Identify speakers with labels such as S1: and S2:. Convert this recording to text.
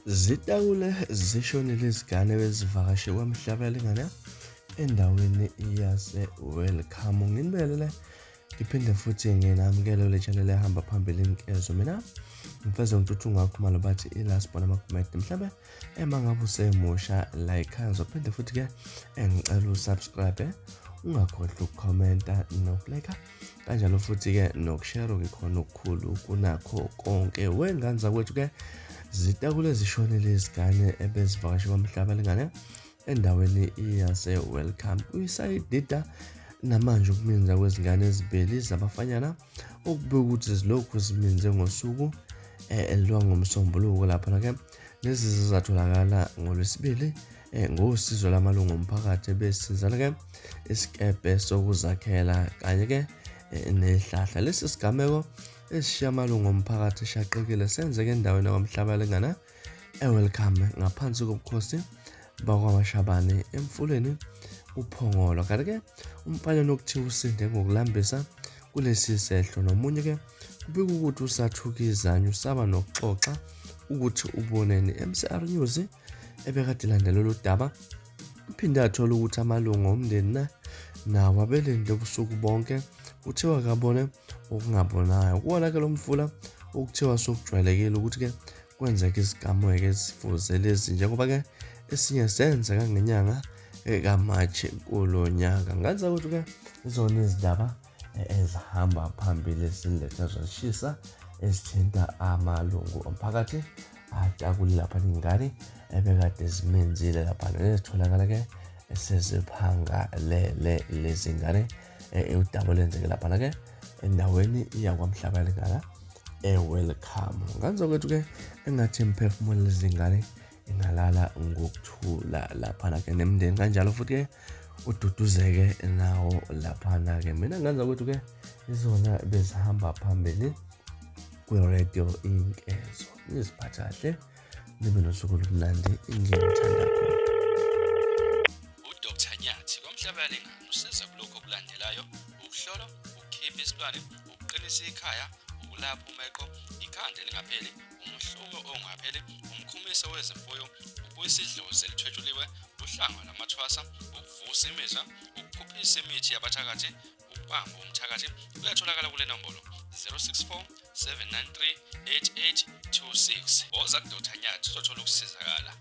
S1: Zitakule zishonile izigane bezivakashe kwaMhlabuyalingana endaweni yase-Welcome. Nginibelele ngiphinde futhi nginamukele le channel ehamba phambili inkezo. Mina ngifeze ngituthu ngakhumalo bathi ilasibona amagumede mhlawumbe ema ngabe usemusha la ekhaya ngizophinde futhi-ke engicela usubscribe ungakhohlwa ukukhomenta nokulike kanjalo futhi-ke nokushare ngikhona okukhulu kunakho konke wengane zakwethu-ke zitakule zishonele izigane ebezivakashe kwamhlaba lingane endaweni yase-welcome kuyisayidida namanje ukuminza kwezingane ezibili zabafanyana okubika ukuthi zilokhu ziminze ngosuku eh, lwangomsombuluko laphana-ke lezi zizatholakala ngolwesibili eh, ngosizo lamalungu omphakathi ebesizana-ke isikebhe sokuzakhela kanye-ke eh, nehlahla. Lesi sigameko esishiya amalungu omphakathi eshaqekile senzeke endaweni yakwamhlabalingana ewelcome ngaphansi kobukhosi bakwamashabane emfuleni uphongolo. Kanti-ke umfanyana okuthiwa usinde ngokulambisa kulesi sehlo nomunye-ke kubika ukuthi usathuka izanyo usaba nokuxoxa ukuthi uboneni. MCR News ebekade ilandela lolu daba iphinde yathola ukuthi amalungu omndeni na nawo abelinde ubusuku bonke kuthiwa kabone okungabonayo kuwona-ke lo mfula okuthiwa sokujwayelekile ukuthi-ke kwenzeka izigameko ezifuze lezi njengoba-ke esinye senzeka ngenyanga kaMarch kulo nyaka. Ngenza ukuthi-ke izona izindaba ezihamba phambili eziletha zishisa ezithinta amalungu omphakathi atakule lapha ingane ebekade zimenzile lapha nezitholakala-ke eseziphangalele lezi ngane eh, udaba olwenzeke laphana-ke endaweni yakwamhlabalingana ewelcome nganzo kwethu-ke engathi imiphefumulo lezingane ingalala ngokuthula laphana-ke nemndeni kanjalo futhi-ke ududuzeke nawo laphana-ke mina ngenza ukuthi-ke izona bezihamba phambili kwi-radio inkezo niziphatha kahle nibe nosuku olumnandi nginithanda khona.
S2: UDr Nyathi kwaMhlabuyalingana usiza kulokhu okulandelayo: ukuhlola, ukukhipha isilwane, ukuqinisa ikhaya, ukulapha umeqo, ikhanda elingapheli, umhlume ongapheli, umkhumiso wezimfuyo, ukubuyisa idlozi elithwetshuliwe, uhlanga lwamathwasa, ukuvusa imizwa, ukuphuphisa imithi yabathakathi, ukubamba umthakathi. Uyatholakala kule nombolo 064 793 8826. Woza kuDr Nyathi uzothola ukusizakala.